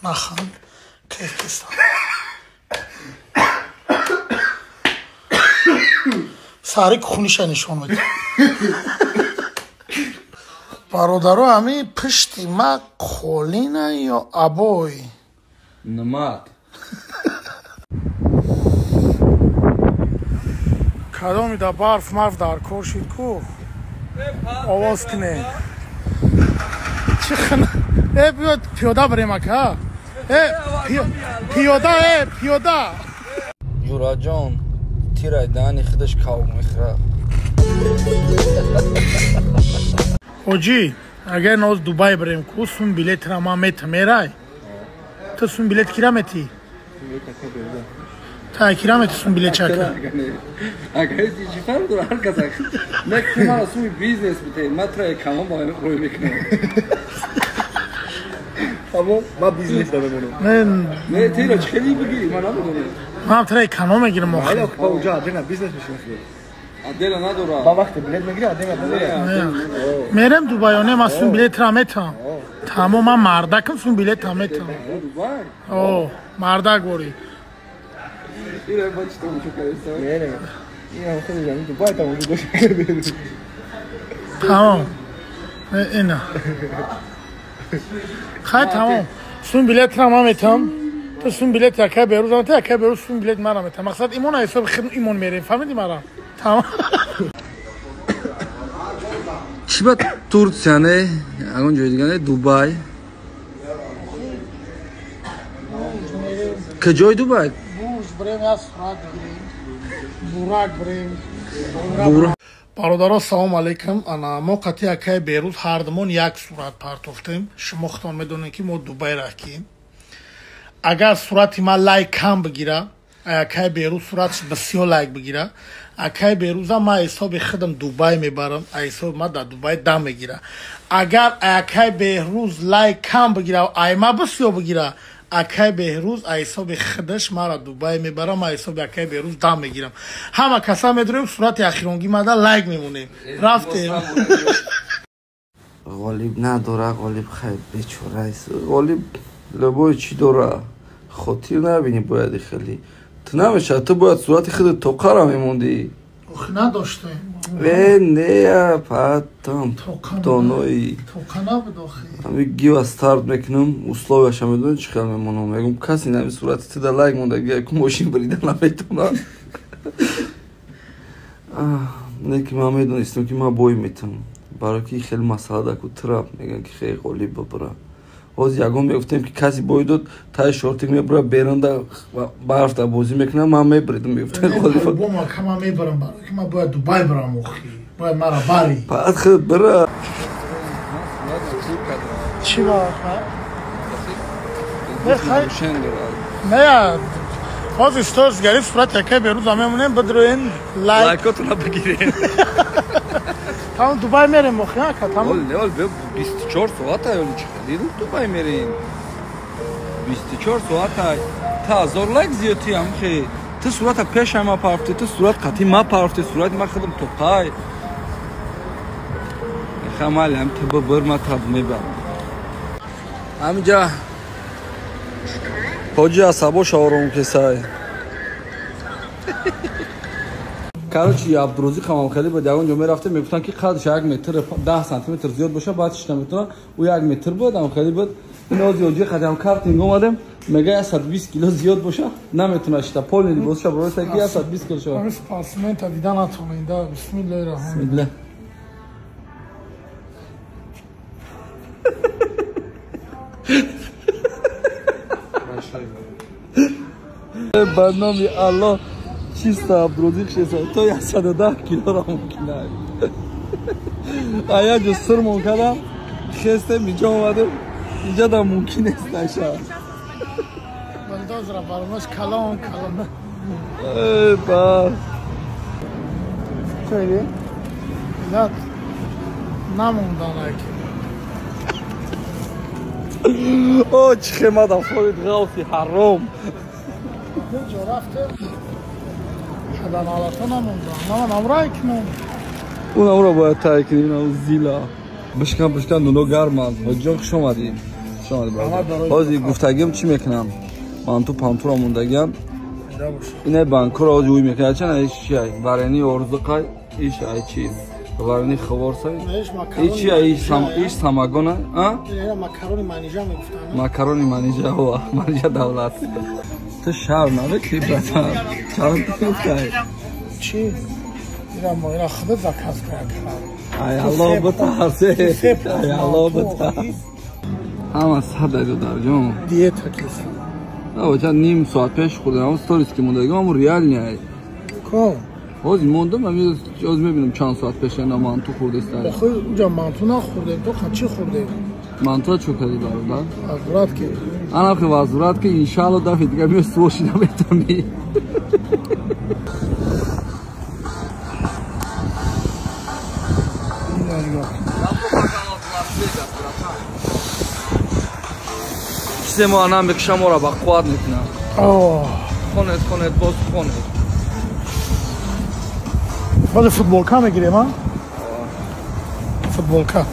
Наханд. Кайф кистам. Сари кухниша нишон медиҳам. Бародаро, ҳами пишти ма қолина ё абой? Намат. Кадоми да барф марф дар кор шид ку? Овоз кунед. Чӣ хина? Э, биё пиёда бирем ака. Э, пиёда, э, пиёда. Ҷураҷон, тирай даҳани худаш кав мехӯрад. Ҳоҷӣ, агар ноз Дубай бирем ку, сум билетра ман метам, мерай? Ту сум билет кира метӣ? Та кира метӣ сум билет чака? Агар чӣ фарқ дорад ҳар кас не ки ман суми бизнес бите, ман тура эконом рӯй мекунам. Тамом, ман бизнес мемонам. Не, тира чӣ хеле бигирӣ, ман намедонам. Ман тура эконом мегирам охир. Ҳало па уҷа адена бизнес мешинасӣ. Адела надорад. Ба вақте билет мегирӣ, адена надорад. Мерем Дубай, не ман сум билетра метам. Тамом, ман мардакам, сум билетра метам. Дубай? О, мардак ворӣ. Ира ба чӣ тамошо кардӣ? Не, не. Ина хеле ҷамъ Дубай тамошо кардӣ. Тамом. Ина. Хай тамом. Сум билетра ман метам. Ту сум билет яка берӯз, ту яка берӯз сум билет мара метам. Мақсад имон ҳисоби хидм имон мерем. Фаҳмидӣ мара? Тамом. Чӣ ба Турсия не? Ягон ҷои дига не? Дубай. Куҷои Дубай? Бурж бирем, як сурат бигирем. Бурак бирем. Бародаро, салом алейкум. Ана мо қатъи акаи Берӯз ҳардумон як сурат партофтем. Шумо худтон медонед, ки мо Дубай рафтем. Агар сурати ман лайк кам бигира, акаи Берӯз суратш бисёр лайк бигира, акаи Берӯза ман ҳисоби худам Дубай мебарам, ҳисоби ман дар Дубай дам мегира. Агар акаи Беҳрӯз лайк кам бигира, ай ман бисёр бигира, акаи Беҳрӯз ҳисоби худаш маро Дубай мебарам, ман ҳисоби акаи Беҳрӯз дам мегирам. Ҳама каса медорем, сурати ахиронгӣ мада лайк мемонем. Рафтем. Ғолиб надора, ғолиб хай бечора аст. Ғолиб любой чӣ дора. Хотир набинӣ бояд хеле. Ту намешавад, ту бояд сурати худат тоқара мемондӣ. Охи надоштем. Э, не, патам донои. Тоқа набуд охи. Ҳами гива старт мекунам, условияша медонӣ чӣ хел мемонам. Мегӯм касе нами сурати ту да лайк монда, ку мошин бирида наметонад. Не ки ман медонистам, ки ман бой метавонам. Барои ки хеле масъала даку тура мегӯянд, ки хеле ғолиб бибара. Ҳозир ягон мегуфтем, ки касе бой дод, таи шортик мебура, берунда барф дар бозӣ мекунам, ман мебуридам, мегуфтем ғолиб. По-любому ака ман мебарам, барои ки ман бояд Дубай бирам охи. Бояд мара барӣ. Баъд худ бира. Чӣ ба? Не, хай. Не, ҳозир сторис гари сурати акаи Берӯза мемонем, бидроен лайк. Лайкотона бигирем. Тамом, Дубай мерем охи, ака, тамом. Оли, оли, 24 соата оли чӣ хеле Дубай мерем. 24 соата та 1000 лайк зиёдтӣ ам хе. Ту сурата пеша ма партӣ, ту сурат қатӣ ма партӣ, сурати ма худам тоқай. Хамали ам ту бибир ма таб мебарам. Ҳамиҷа ҳоҷи асабош ором кесай. Короче, Абдурозиқ ҳам хеле буд, ягон ҷо мерафтем, мегуфтанд, ки қадаш 1 метр 10 сантиметр зиёд боша, баъд шиш наметавона. Ӯ 1 метр буд, ҳам хеле буд. Ин ози оҷи қадам картинг омадем, мега 120 кило зиёд боша, наметавона шита. Полни либосша барои ки 120 кило шава. Ҳамин спортсмента дида натонед, да, бисмиллаҳи раҳмони. Бисмилла. Ба номи Аллоҳ, чисто Абдурозиқ шеса, то 110 килоро мумкин аст. А як ҷо сирмон кардам, хестем, инҷо омадем, инҷа да мумкин нест наша. Бульдозера баронаш калон калон. Э, ба. Хеле? Миллат намондан аки. О, чӣ хемадам форид ғавси ҳаром. Ҷо рафтем. Шадан ҳолата намондан. Ман амрай кунам. Он амро бояд тай кунем, ин зила. Бишкан, бишкан, нуно гарманд. Ҳоҷиҷон, хуш омадӣ. Хуш Ҳозир гуфтагиам чӣ мекунам? Манту пантура мондагиам. Ина банкора ҳозир уй мекунад. Чана иш чи ай? Варени орзуқай, иш ай чи? Варени ховорсай. Иш чи ай? Иш самагона, а? Макарони манижа мегуфтанд. Макарони манижа, ҳо, манижа давлат. Ту шарм намекунӣ, братан? Чанд гуфтай? Чи? Ира мо ира худат заказ кард. Ай Аллоҳ битарсе. Ай Аллоҳ битарс. Ҳама сад дар ҷон. Диета киса. На, ним соат пеш хӯрдам, сторис ки мондагӣ, ҳамон реальный ай. Ко? Ҳозир мондам, ҳозир мебинам чанд соат пеш ана манту хӯрдеста. Охи, уҷа манту нахӯрдем, то чӣ хӯрдем? Мантуа чӯ кардӣ, бародар? Возврат ки. Ана хи возврат ки, иншаалло дафъи дига миё сувоши наметонӣ. Чизе мо анам бикша моро ба қувват мекунад. Хонед, хонед, боз хонед. Боз футболка мегирем, а? Футболка.